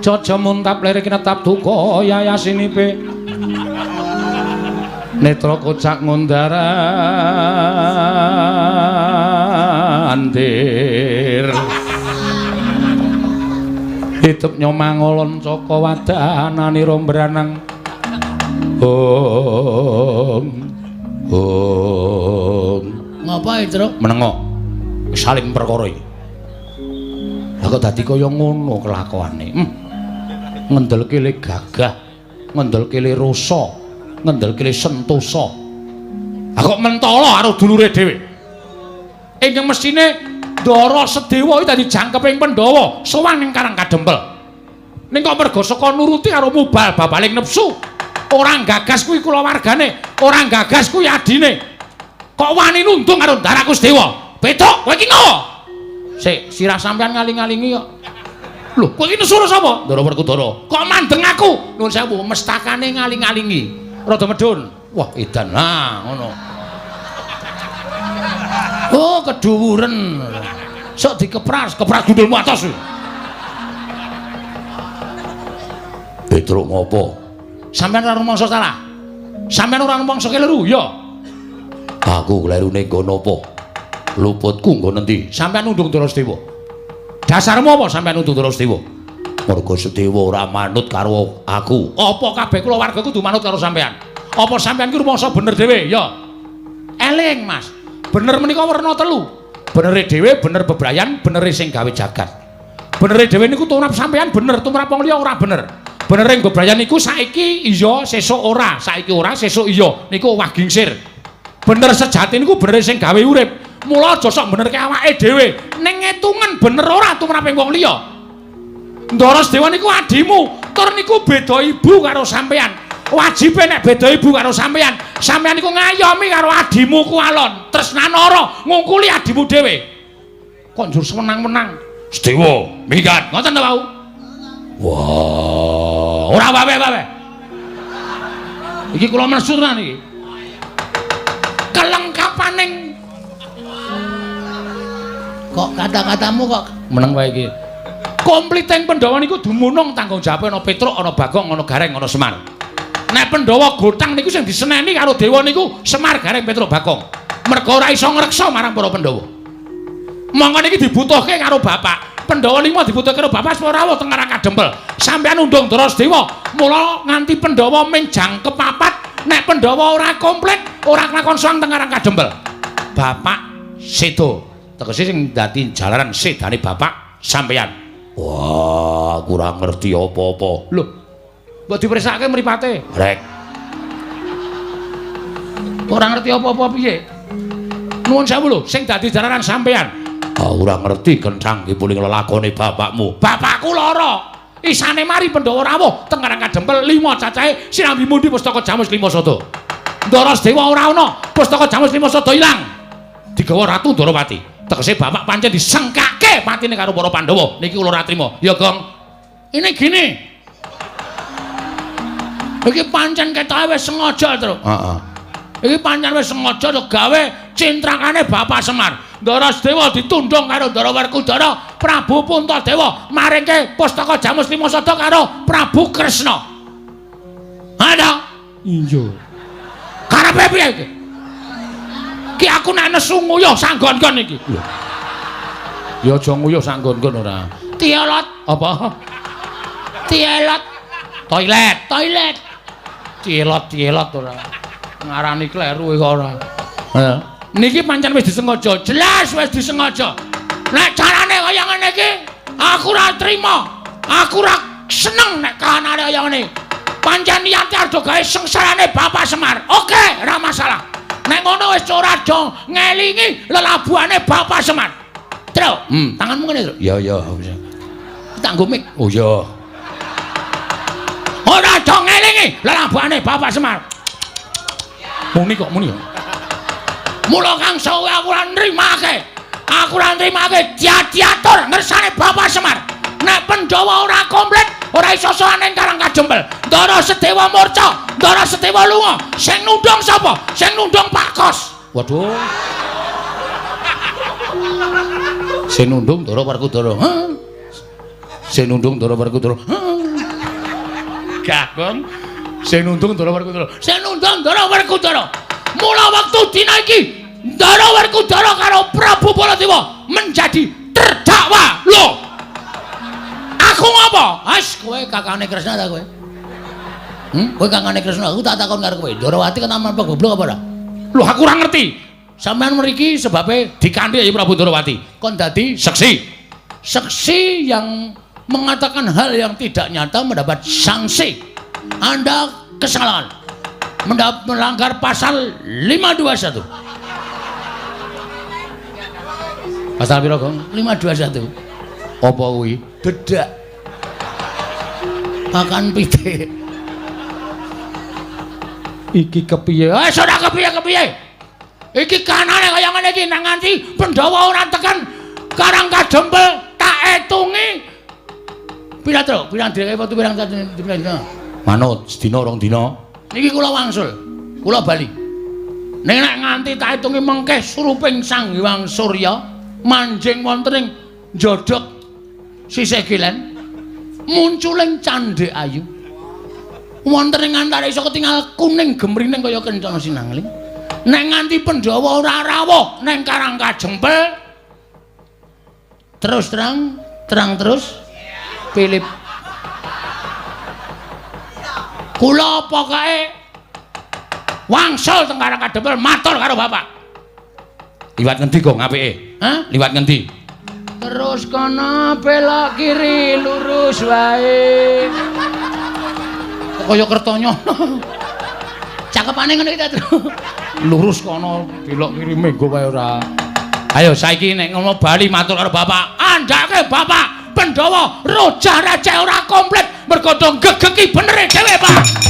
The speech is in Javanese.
Widjaja muntap lere kinetap duka yayasinipe. Netra kocak ngundar andir. Hidup nyomangolon caka wadananira mbranang. Ong ong. Ngapa iki, Truk? Menengo. Saling perkara iki. Lah kok dadi kaya ngono kelakuane. Ngendelke le gagah, ngendelke le rasa, ngendelke le sentosa. Lah kok mentala karo dulure dhewe. Ingkang mesthine Ndara Sedewa iki dadi jangkeping Pandhawa, sowan ning Karang Kadempel. Ning kok merga saka nuruti karo mubal babaling nepsu, ora gagas kuwi kulawargane, ora gagas kuwi adine. Kok wani nundung karo Ndaraku Sedewa? Petruk, kowe iki ngopo? Sik, sirah sampean ngaling-alingi kok. Lho, kowe iki nesu sapa? Ndara Werkudara. Kok mandeng aku? Nuwun sewu, mestakane ngaling-alingi. Rada medhun. Wah, edan. Nah, ngono. Oh, keduwuren. Sok dikepras, kepras gundulmu atos. Petruk ngopo? Sampeyan ora rumangsa salah. Sampeyan ora rumangsa keliru, ya. Aku klerune nggon apa? Luputku nggon endi? Sampeyan nundung Ndara Sedewa. Dasarmu apa sampeyan nundung Ndara Sedewa? Mergo Sedewa ora manut karo aku. Apa kabeh kulawarga kudu manut karo sampeyan? Apa sampeyan ki rumangsa bener dhewe? Ya. Eling, Mas. Bener menika werna telu. Benere dhewe, bener bebrayan, benere sing gawe jagat. Benere dhewe niku tumrap sampeyan bener, tumrap wong liya ora bener. Benere bebrayan niku saiki iya, sesuk ora, saiki ora, sesuk iya. Niku owah gingsir. Bener sejati niku benere sing gawe urip. Mula aja sok benerke awake dhewe. Ning ngetungen bener ora tumraping wong liya. Ndara Sedewa niku adimu, tur niku beda ibu karo sampeyan. Wajibe nek beda ibu karo sampeyan, sampeyan niku ngayomi karo adimu ku alon, tresnanara ngungkuli adimu dhewe. Kok njur sewenang-wenang? Sedewa, minggat. Ngoten to, Wau? Wah, ora wae-wae. Iki kula nesu tenan iki. Kelengkapaning kok kata-katamu kok meneng wae iki. Kompliting Pandhawa niku dumunung tanggung jawabe ana Petruk, ana Bagong, ana Gareng, ana Semar. Nek Pandhawa gotang niku sing diseneni karo dewa niku Semar, Gareng, Petruk, Bagong. Merga ora iso ngreksa marang para Pandhawa. Mongko niki dibutuhke karo bapak. Pandhawa lima dibutuhke karo bapak supaya rawuh teng Karang Kadempel. Sampeyan undung Ndara Sedewa, mula nganti Pandhawa ming jangkep papat, nek Pandhawa ora komplit, ora kelakon sowan teng Karang Kadempel. Bapak sedo. Tegese sing dadi jalaran sedane bapak sampeyan. Wah, aku ora ngerti apa-apa. Lho, mbok dipersake mripate. Rek. Ora ngerti apa-apa piye? Nuwun sewu lho, sing dadi jalaran sampeyan. Ah, ora ngerti kenthang iki puling lelakone bapakmu. Bapakku lara. Isane mari Pandhawa rawuh teng Karang Kadempel 5 cacahe sinambi mundi pustaka Jamus 5 Sada. Ndara Sedewa ora ana, pustaka Jamus 5 Sada ilang. Digawa Ratu Ndarawati. Tegese bapak pancen disengkake patine karo para Pandhawa. Niki kula ora trima. Ya, Gong. Ini gini. Iki pancen ketoke wis sengaja, Truk. Heeh. Iki pancen wis sengaja to gawe cintrakane Bapak Semar. Ndara Sedewa ditundung karo Ndara Werkudara, Prabu Puntadewa maringke pustaka Jamus 5 Sada karo Prabu Kresna. Ada? Iya. Karepe piye iki? Ki aku nek nesu nguyuh sanggon-gon iki. Lho. Ya aja nguyuh sanggon-gon ora. Tielot. Apa? Tielot. Toilet. Toilet. Tielot-tielot ora. Ngarani kleru kok ora. Heeh. Niki pancen wis disengaja, jelas wis disengaja. Nek carane kaya ngene iki, aku ora trima. Aku ora seneng nek kahanane kaya ngene. Pancen niate arep gawe sengsarane Bapak Semar. Oke, ora masalah. Nek ngono wis ora aja ngelingi lelabuhane Bapak Semar. Truk, tanganmu ngene, Truk. Ya, ya. Tak nggo mik. Oh iya. Ora aja ngelingi lelabuhane Bapak Semar. Muni kok muni. Mula Kang Sawe aku ora nrimake. Aku ora nrimake diatur ngersane Bapak Semar. Nek Pandhawa ora komplit, ora iso sowan ning Karang Kadempel. Ndara Sedewa murca, Ndara Sedewa lunga. Sing nundung sapa? Sing nundung Pak Kos. Waduh. Sing nundung Ndara Werkudara. Heh. Sing nundung Ndara Werkudara. Heh. Gagong. Sing nundung Ndara Werkudara. Sing nundung Ndara Werkudara. Mula wektu dina iki Ndara Werkudara karo Prabu Baladewa menjadi terdakwa. Lho. Aku ngopo? As kowe kakane Kresna ta kowe? Kowe kakane Kresna, aku tak takon karo kowe. Ndarawati kena apa goblok apa ora? Lho aku ora ngerti. Sampeyan mriki sebabe dikanthi ya Prabu Ndarawati. Kon dadi seksi. Seksi yang mengatakan hal yang tidak nyata mendapat sanksi. Anda kesalahan. Melanggar pasal 521. Pasal piro, Gong? 521. Apa kuwi? Dedak. Makan pitik. Iki kepiye? Eh, ora kepiye-kepiye. Iki kanane kaya ngene iki nang nganti Pandhawa ora tekan Karang Kadempel tak etungi. Pira, Truk? Pirang dhewe wektu pirang dina? Manut sedina rong dina. Niki kula wangsul. Kula bali. Ning nek nganti tak etungi mengke suruping Sang Hyang Surya manjing wonten ing njodhog sisih kilen munculing candhek ayu. Wonten ing antariksa ketingal kuning gemrining kaya kencana sinangling. Nek nganti Pandhawa ora rawuh neng Karang Kajempel terus terang, terang terus Philip. Kula pokoke wangsul teng Karang Kadempel matur karo bapak. Liwat ngendi Gong apike? Hah? Liwat ngendi? Terus kono belok kiri lurus wae. Kok kaya Kertonyono. Cakepane ngono iki ta, Tru. Lurus kono belok kiri menggo wae ora. Ayo saiki nek ngono bali matur karo bapak. Andhake bapak Pandhawa rojah rajah ora komplit mergo do gegeki benere dhewe, Pak.